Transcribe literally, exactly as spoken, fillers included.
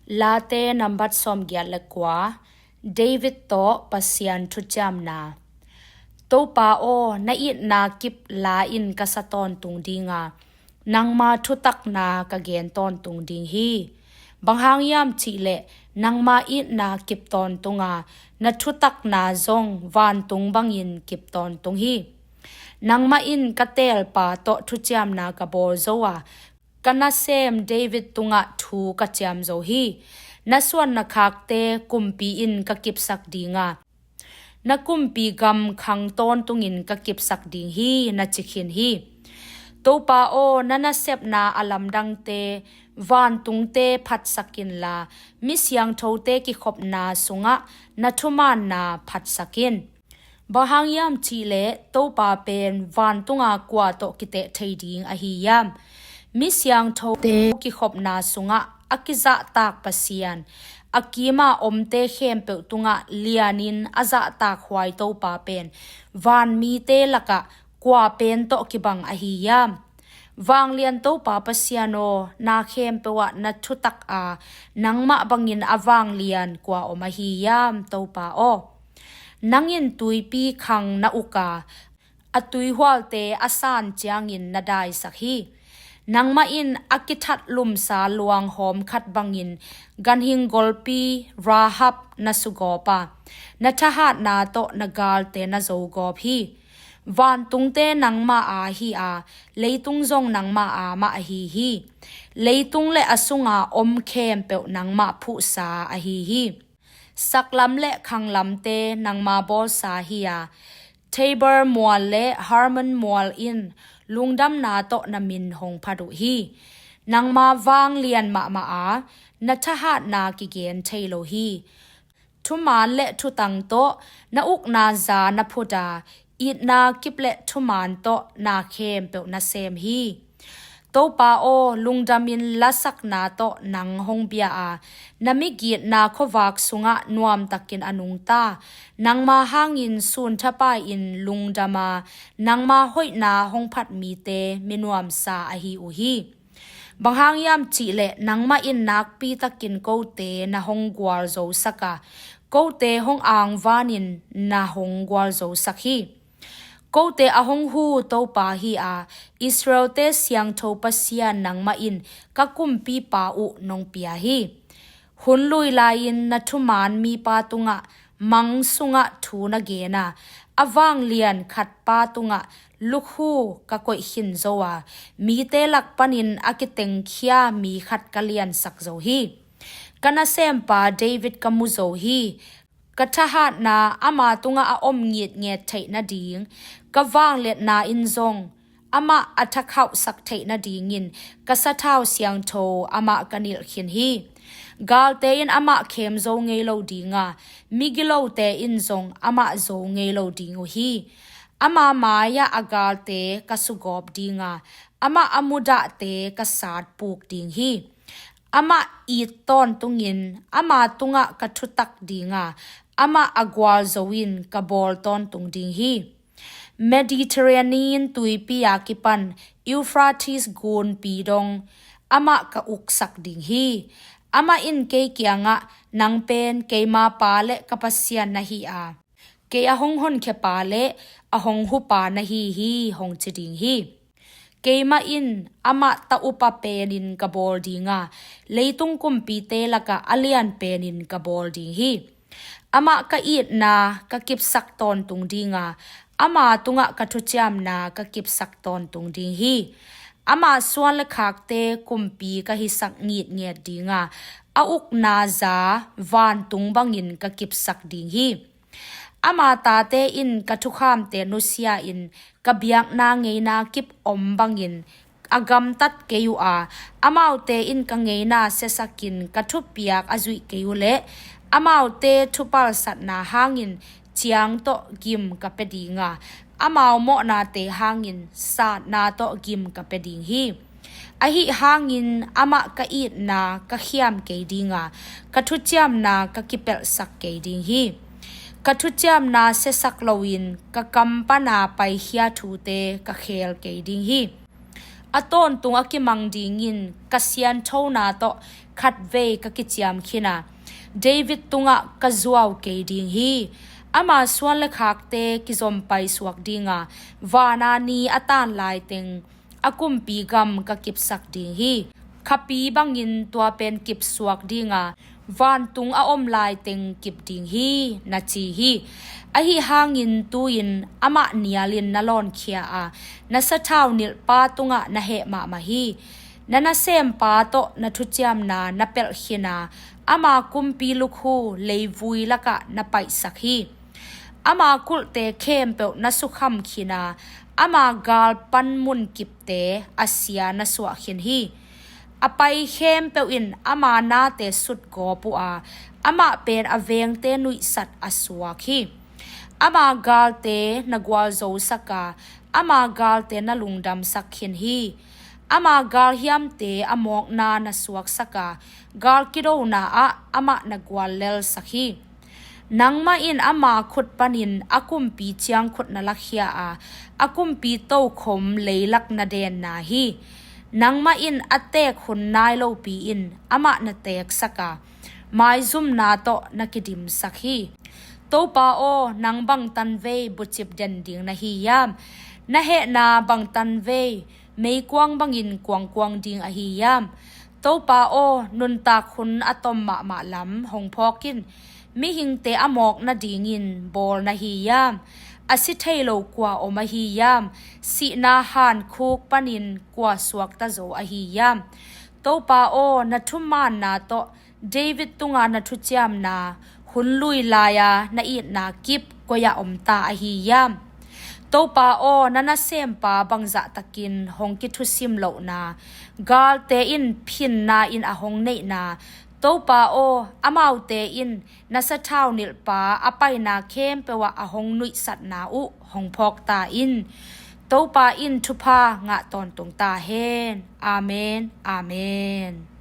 Late nambat sawmgiat le kua. David tawh Pasian thuciamna. Topa aw, na itna kip la-in ka sa tawntung dinga, nangma thutakna ka gen tawntung ding hi. Bang hang hiam cihleh nangma itna kip tawntunga, na thutakna zong vantung bangin kip tawntung hi. Nangmah in ka teelpa tawh thuciamna ka bawl zo a, ka nasem David tungah thu ka ciam zo hi. Na suan na khakte kumpi in ka kipsak dinga, na kumpi gam khang tawntungin ka kipsak ding hi, na ci khin hi. Topa aw, na nasepna a lamdangte vantungte phatsak inla, mi siangthote kikhopna sungah na thumaanna phatsak in. Bang hang hiam cihleh Topa pen vantunga kua tawh kiteh thei ding ahi hiam? Mi siangthote kikhopna sungah a kizahtak Pasian, a kima omte khempeuh tungah lianin a zahtak huai Topa pen vanmite lakah kua pen tawh kibang ahi hiam? Vanglian Topa Pasian aw, na khempeuh ah na thutak a, nangmah bangin a vanglian kua om ahi hiam, Topa aw? Nang in tuipi khang na uk a, a tuihualte a san ciangin na daisak hi. Nangmah in a kithat lumsa luanghawm khat bangin ganhing golpi Rahab na sugawp a, na thahatna tawh na galte na zogawp hi. Vantungte nangmah a hi a, leitung zong nangmah a mah ahi hi. Leitung le a sunga om khempeuh nangmah phuhsa ahi hi. Saklam le khanglamte nangma bawlsa hi a, Tabor mual le Hermon mual in lungdamna tawh na min hong phat uh hi. Nangma vanglian mahmah a, na thahatna kigen thei lo hi. Thumaan le thutang tawh na ukna za na phut a, itna kip le thumaan tawh na khempeuh na sem hi. Topa aw, lungdamin lasakna tawh nang hong bia a, na migitna khuavak sungah nuamtakin a nungta, nangma hangin sunthapai-in lungdam a, nangma hoihna hong phat mite minuamsa ahi uh hi. Bang hang hiam cihleh nangmah in nakpitakin kote na hong gualzosak a, kote hong angvanin na hong gualzosak hi. Kote a hong hu Topa hi a, Israelte siangtho Pasian nangmah in ka kumpipa uh nong pia hi. Hun lui lai-in na thumaan mipa tungah mang sungah thu na gen a, a vanglian khatpa tungah lukhu ka koih khin zo a, mite lak panin a kitengkhia mi khat ka liansak zo hi. Ka nasempa David ka mu zo hi. Ka thahatna ama tungah a om ngitnget theih nading, ka vangliatna in zong amah a thakhauhsak theih nadingin ka sathau siangtho amah ka nilh khin hi. Galte in amah khem zo ngei lo dinga, migilote in zong amah zo ngei lo ding uh hi. Ama mai-ah a galte ka sugawp dinga, amah a mudahte ka satpuk ding hi. Amah it tawntungin ama tungah ka thutak dinga, amah a gualzo in ka bawl tawntung ding hi. Mediterranean tuipi a kipan Euphrates gunpi dong amah ka uksak ding hi. Amah in kei kiangah, nang pen keima pa le ka Pasian na hi a, kei a hong honkhia pa le a hong hu pa na hi hi, hong ci ding hi. Keimah in amah ta upa penin ka bawl dinga, leitung kumpite lakah a lian penin ka bawl ding hi. Amah ka itna ka kipsak tawntung dinga, ama tungah ka thuciamna ka kipsak tawntung ding hi. Ama suan le khakte kumpi ka hisak ngitnget dinga, a ukna za vantung bangin ka kipsak ding hi. Ama tate in ka thukhamte nusia-in, ka biakna ngeina kip om bangin a gamtat kei uh a, amaute in ka ngeina siasakin ka thupiak a zuih kei uh leh, amaute thupalsatna hangin ciang tawh gim ka pia dinga, amau mawhnate hangin satna tawh gim ka pia ding hi. Ahi hangin amah ka itna ka khiam kei dinga, ka thuciamna ka kipelhsak kei ding hi. Ka thuciamna siasak loin ka kam pana paikhia thute ka khel kei ding hi. A tawntung a kimang dingin ka sianthona tawh khatvei ka kiciam khin a, David tungah ka zuau kei ding hi. Ama suan le khakte kizom paisuak ding a, vana ni a tan laiteng a kumpi gam ka kipsak ding hi. Khapi bangin tua pen kipsuak ding a, vantung a om laiteng kip ding hi, na ci hi. Ahi hangin tu-in amah nialin na lawnkhia a, na sathau nilhpa tungah na heh mahmah hi. Na nasempa tawh na thuciamna na pelh khin a, ama kumpi lukhu leivui lakah na paihsak hi. Ama kulhte khempeuh na sukham khin a, ama gal panmun kipte a sia na suah khin hi. A pai khempeuh in ama nate sutgawp uh a, amah pen a vengte nuihsat a suak hi. Ama galte na gualzosak a, ama galte na lungdamsak khin hi. Ama galhiamte a mawkna na suaksak a, gal kidona ah amah na guallelsak hi. Nangmah in ama khut panin a kumpi ciangkhut na lakhia a, a kumpi tokhom leilak na denna hi. Nangmah in a teek hun nai lopi in amah na teeksak a, maizumna tawh na kidimsak hi. Topa aw, nang bangtan vei bucip den ding na hi hiam? Na hehna bangtan vei meikuang bangin kuangkuang ding ahi hiam? Topa aw, nuntak hun a tom mahmah lam hong phawk in. Mihingte a mawk nadingin bawl na hi hiam? A si thei lo kua om ahi hiam? Sihna hankhuk panin kua suakta zo ahi hiam? Topa aw, na thumaanna tawh David tunga na thuciamna hun lui lai-a na itna kip koi-ah omta ahi hiam? Topa aw, na nasempa bangzahtakin hong kithusim lohna, galte in phinna in a hong neihna, Topa aw, amaute in na sathau nilhpa a paina khempeuh ah a hong nuihsatna uh hong phawkta in. Topa in thupha ngah tawntung ta hen. Amen, amen.